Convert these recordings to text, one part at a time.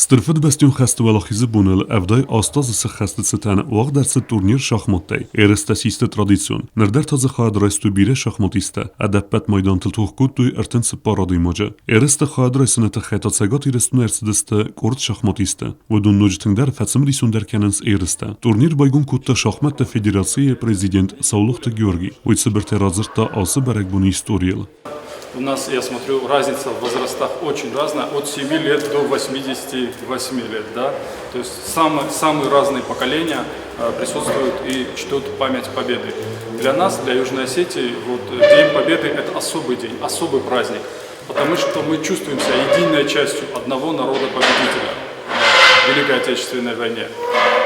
Стыр Фыдыбӕстӕйон хӕсты Уӕлахизы боныл 78 азы сӕххӕсты цытӕн уагъд ӕрцыд турнир шахматтӕй. Ерыстӕ систы традицион. Ныр дӕр та дзы хайад райстой бирӕ шахматисттӕ, ӕдӕппӕт майдантыл тох кодтой 34 адӕймаджы. Ерысты хайад райсыны тыххӕй та Цӕгат Ирыстоны ӕрцыдысты къорд шахматисты. Уыдон ноджы тынгдӕр фӕцымыдисондӕр кӕнынц ерыстӕ. Турнир байгом кодта шахмӕтты федерацийы президент Саулохты Георгий. Уый цыбыртӕй радзырдта ацы бӕрӕгбоны историйыл. У нас, я смотрю, разница в возрастах очень разная, от 7 лет до 88 лет, да. То есть самые разные поколения присутствуют и чтут память Победы. Для нас, для Южной Осетии, вот, День Победы – это особый день, особый праздник, потому что мы чувствуем себя единой частью одного народа-победителя в Великой Отечественной войне.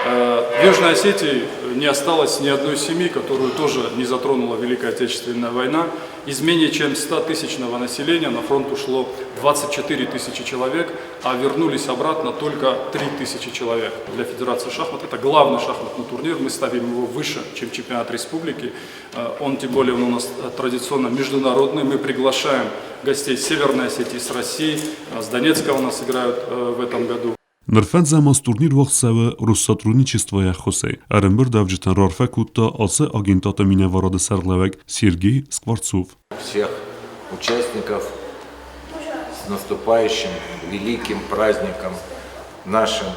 В Южной Осетии не осталось ни одной семьи, которую тоже не затронула Великая Отечественная война. Из менее чем 100-тысячного населения на фронт ушло 24 тысячи человек, а вернулись обратно только 3 тысячи человек. Для Федерации шахмат это главный шахматный турнир, мы ставим его выше, чем чемпионат республики. Он, тем более, он у нас традиционно международный, мы приглашаем гостей с Северной Осетии, с России, с Донецка у нас играют в этом году. Ныр фӕндзӕм аз турнир уагъд цӕуы Россотрудничествойы ӕххуысӕй. Ӕрӕмбырдуӕвджытӕн раарфӕ кодта ацы агентады минӕварады сӕргълӕууӕг Сергей Скворцов. Всех участников с наступающим великим праздником нашим,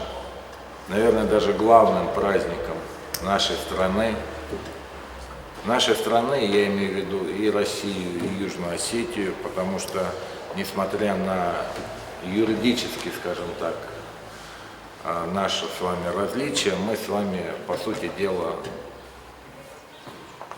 наверное, даже главным праздником нашей страны. Нашей страны, я имею в виду и Россию, и Южную Осетию, потому что, несмотря на юридически, скажем так, наши с вами различия, мы с вами, по сути дела,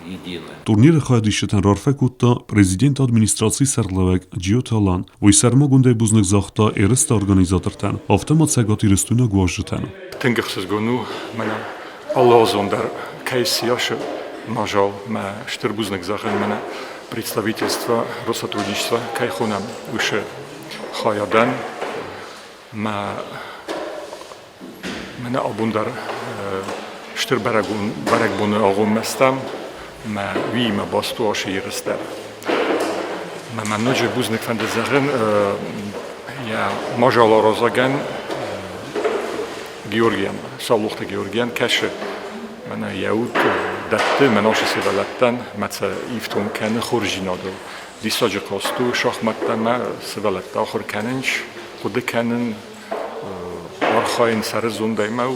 едины. Турниры хайадисджытӕн раарфӕ кодта президенты администрацийы сӕргълӕууӕг Джиоты Алан. Уый сӕрмагондӕй бузныг загъта ерысты организатортӕн, афтӕ ма цӕгатирыстойнаг уазджытӕн. Тынг ӕхсызгон у мӕнӕ алыгъуызон дӕр кӕй сиясы мадзал мӕ стыр бузныг зӕгъын мӕнӕ представительство Россотрудничества кӕй хонӕм, уыцы хайадӕн. Мӕ мӕнӕ абон дӕр стыр бӕрӕгбоны агъоммӕ стӕм, мӕ уыимӕ баст у ацы ерыс дӕр. Мӕ мӕ ноджы бузныг фӕнды зӕгъын йӕ мадзаларазӕгӕн Георгийӕн, Саулохты Георгийӕн кӕсы мӕнӕ йӕ уд дӕтты мӕн ацы сывӕллӕттӕн, мӕ сӕ ифтонг кӕны хорздзинадыл. Диссаджы хъазт у шахмӕттӕ мӕ сывӕллӕттӕ ахуыр кӕнынц, хъуыды кӕнын, архайын сӕры зондӕй мӕ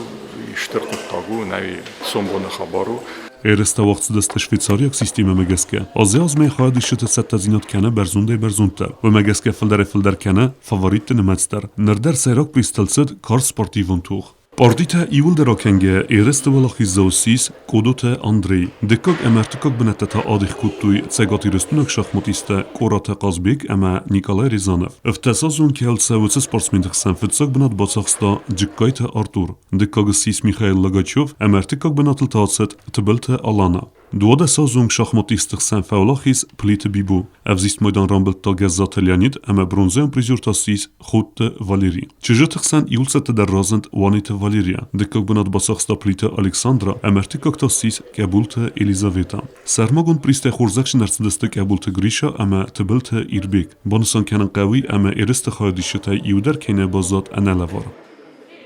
стыр хъуыддаг у, нӕ сомбоны хабар у. Ерыстӕ уагъд цыдысты швейцариаг системӕмӕ гӕсгӕ. Азӕй-азмӕ хайадисджыты цӕттӕдзинад кӕны бӕрзондӕй-бӕрзонддӕр. Уымӕ гӕсгӕ фылдӕрӕй-фылдӕр кӕны фаворитты нымӕц дӕр. Ныр дӕр сӕйраг призтыл цыд карз спортивон тох. Партитӕ иууылдӕр акӕнгӕ ерысты уӕлахиздзау ссис Къодоты Андрей. Дыккаг ӕмӕ ӕртыккаг бынӕттӕ та адих кодтой цӕгатирыстойнаг шахматисттӕ Къораты Хъазбег ӕмӕ Николай Рязанов. Ӕвддӕсазон кӕл цӕуы спортсменты хсӕн фыццаг бынат бацахста Джыккайты Артур. Дыккаг ссис Михаил Логачев ӕмӕ ӕртыккаг бынатыл та ацыд Тыбылты Алана. Дуадӕсазон шахматисты хсӕн фӕуӕлахиз Плиты Бибо. Ӕвзист майдан рамбылдта Гӕззаты Леонид ӕмӕ бронзӕйон призер та ссис Ходты Валерий. Чызджыты хсӕн иуцӕттӕ дӕр разынд Уаниты Валерия. Дыккаг бынат бацахста Плиты Александра ӕмӕ ӕртыккаг та ссис Къӕбулты Елизавета. Сӕрмагонд призтӕ хорзӕхджын ӕрцыдысты Къӕбулты Гриша ӕмӕ Тыбылты Ирбег. Банысан кӕнын хъӕуы ӕмӕ ерысты хайадисджытӕй иу дӕр кӕй нӕ баззад ӕнӕлӕвар.